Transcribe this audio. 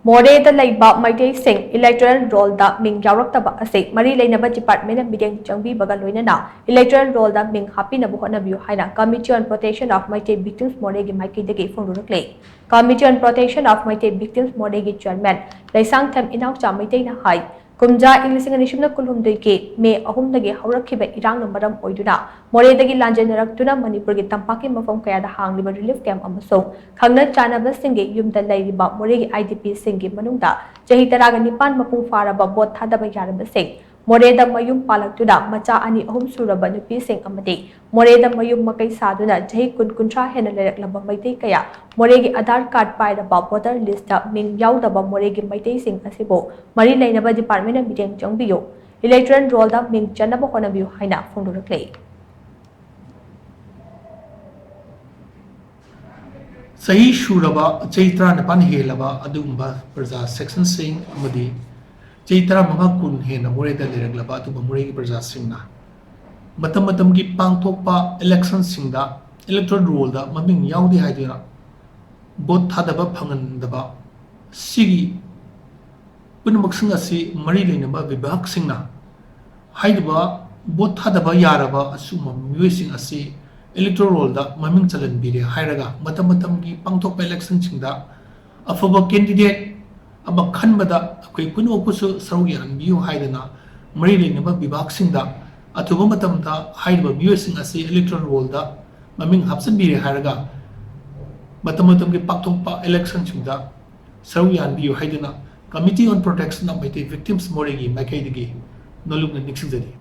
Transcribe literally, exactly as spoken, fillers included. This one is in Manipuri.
ꯃꯣꯔꯦꯗ ꯂꯩꯕ ꯃꯩꯇꯩꯁꯤꯡ electoral rollꯗ ꯃꯤꯡ ꯌꯥꯎꯔꯛꯇꯕ ꯑꯁꯤ ꯃꯔꯤ ꯂꯩꯅꯕ departmentꯅ ꯃꯤꯠꯌꯦꯡ ꯆꯪꯕꯤꯕꯒ ꯂꯣꯏꯅꯅ electoral rollꯗ ꯃꯤꯡ ꯍꯥꯞꯄꯤꯅꯕ ꯍꯣꯠꯅꯕꯤꯌꯨ ꯍꯥꯏꯅ Committee on Protection of Meitei Victims Moreꯒꯤ ꯃꯥꯏꯀꯩꯗꯒꯤ ꯐꯣꯡꯗꯣꯔꯛꯂꯤ꯫ Committee on Protection of Meitei Victims Moreꯒꯤ chairman Leishangthem ꯏꯅꯥꯎꯆꯥ ꯃꯩꯇꯩꯅ ꯍꯥꯏ, ꯀꯨꯝꯖꯥ ꯏꯪ ꯂꯤꯁꯤꯡ ꯑꯅꯤ ꯁꯨꯞꯅ ꯀꯨꯟꯍꯨꯝꯗꯣꯏꯒꯤ ꯃꯦ ꯑꯍꯨꯝꯗꯒꯤ ꯍꯧꯔꯛꯈꯤꯕ ꯏꯔꯥꯡꯅ ꯃꯔꯝ ꯑꯣꯏꯗꯨꯅ ꯃꯣꯔꯦꯗꯒꯤ ꯂꯥꯟꯖꯦꯟꯅꯔꯛꯇꯨꯅ ꯃꯅꯤꯄꯨꯔꯒꯤ ꯇꯝꯄꯥꯛꯀꯤ ꯃꯐꯝ ꯀꯌꯥꯗ ꯍꯥꯡꯂꯤꯕ relief camp ꯑꯃꯁꯨꯡ ꯈꯪꯅ ꯆꯥꯟꯅꯕꯁꯤꯡꯒꯤ ꯌꯨꯝꯗ ꯂꯩꯔꯤꯕ ꯃꯣꯔꯦꯒꯤ IDPꯁꯤꯡꯒꯤ ꯃꯅꯨꯡꯗ ꯆꯍꯤ ꯇꯔꯥꯒ ꯅꯤꯄꯥꯟ ꯃꯄꯨꯡ ꯐꯥꯔꯕ ꯚꯣꯠ ꯊꯥꯗꯕ ꯌꯥꯔꯕꯁꯤꯡ, ꯃꯣꯔꯦꯗ ꯃꯌꯨꯝ ꯄꯥꯜꯂꯛꯇꯨꯅ ꯃꯆꯥ ꯑꯅꯤ ꯑꯍꯨꯝ ꯁꯨꯔꯕ ꯅꯨꯄꯤꯁꯤꯡ ꯑꯃꯗꯤ ꯃꯣꯔꯦꯗ ꯃꯌꯨꯝ ꯃꯀꯩ ꯁꯥꯗꯨꯅ ꯆꯍꯤ ꯀꯨꯟ ꯀꯨꯟꯊ꯭ꯔꯥ ꯍꯦꯟꯅ ꯂꯩꯔꯛꯂꯕ ꯃꯩꯇꯩ ꯀꯌꯥ ꯃꯣꯔꯦꯒꯤ ꯑꯙꯥꯔ card ꯄꯥꯏꯔꯕ voter listꯇ ꯃꯤꯡ ꯌꯥꯎꯗꯕ ꯃꯣꯔꯦꯒꯤ ꯃꯩꯇꯩꯁꯤꯡ ꯑꯁꯤꯕꯨ ꯃꯔꯤ ꯂꯩꯅꯕ departmentꯅ ꯃꯤꯠꯌꯦꯡ ꯆꯪꯕꯤꯌꯨ, electoral rollꯗ ꯃꯤꯡ ꯆꯟꯅꯕ ꯍꯣꯠꯅꯕꯤꯌꯨ ꯍꯥꯏꯅ ꯐꯣꯡꯗꯣꯔꯛꯂꯤ꯫ ꯆꯍꯤ ꯁꯨꯔꯕ, ꯆꯍꯤ ꯇꯔꯥꯅꯤꯄꯥꯟ ꯍꯦꯜꯂꯕ ꯑꯗꯨꯒꯨꯝꯕ ꯄ꯭ꯔꯖꯥ sectionꯁꯤꯡ ꯑꯃꯗꯤ ꯆꯍꯤ ꯇꯔꯥꯃꯉꯥ ꯀꯨꯟ ꯍꯦꯟꯅ ꯃꯣꯔꯦꯗ ꯂꯩꯔꯛꯂꯕ ꯑꯗꯨꯒꯨꯝꯕ ꯃꯣꯔꯦꯒꯤ ꯄ꯭ꯔꯖꯥꯁꯤꯡꯅ ꯃꯇꯝ ꯃꯇꯝꯒꯤ ꯄꯥꯡꯊꯣꯛꯄ electionꯁꯤꯡꯗ electoral rollꯗ ꯃꯃꯤꯡ ꯌꯥꯎꯗꯦ ꯍꯥꯏꯗꯨꯅ vote ꯊꯥꯗꯕ ꯐꯪꯍꯟꯗꯕ, ꯁꯤꯒꯤ ꯄꯨꯝꯅꯃꯛꯁꯤꯡ ꯑꯁꯤ ꯃꯔꯤ ꯂꯩꯅꯕ ꯕꯤꯚꯥꯒꯁꯤꯡꯅ ꯍꯥꯏꯔꯤꯕ vote ꯊꯥꯗꯕ ꯌꯥꯔꯕ ꯑꯁꯤꯒꯨꯝꯕ ꯃꯤꯑꯣꯏꯁꯤꯡ ꯑꯁꯤ electoral rollꯗ ꯃꯃꯤꯡ ꯆꯜꯍꯟꯕꯤꯔꯦ ꯍꯥꯏꯔꯒ ꯃꯇꯝ ꯃꯇꯝꯒꯤ ꯄꯥꯡꯊꯣꯛꯄ electionꯁꯤꯡꯗ ꯑꯐꯕ candidate ꯑꯃ ꯈꯟꯕꯗ ꯑꯩꯈꯣꯏ ꯄꯨꯝꯅꯃꯛꯄꯨꯁꯨ ꯁꯔꯨꯛ ꯌꯥꯍꯟꯕꯤꯌꯨ ꯍꯥꯏꯗꯅ ꯃꯔꯤ ꯂꯩꯅꯕ ꯕꯤꯚꯥꯒꯁꯤꯡꯗ ꯑꯊꯨꯕ ꯃꯇꯝꯗ ꯍꯥꯏꯔꯤꯕ ꯃꯤꯑꯣꯏꯁꯤꯡ ꯑꯁꯤ electoral rollꯗ ꯃꯃꯤꯡ ꯍꯥꯞꯆꯤꯟꯕꯤꯔꯦ ꯍꯥꯏꯔꯒ ꯃꯇꯝ ꯃꯇꯝꯒꯤ ꯄꯥꯡꯊꯣꯛꯄ electionꯁꯤꯡꯗ ꯁꯔꯨꯛ ꯌꯥꯍꯟꯕꯤꯌꯨ ꯍꯥꯏꯗꯨꯅ Committee on Protection of Meitei Victims ꯃꯣꯔꯦꯒꯤ ꯃꯥꯏꯀꯩꯗꯒꯤ ꯅꯣꯜꯂꯨꯛꯅ ꯅꯤꯡꯁꯤꯡꯖꯔꯤ꯫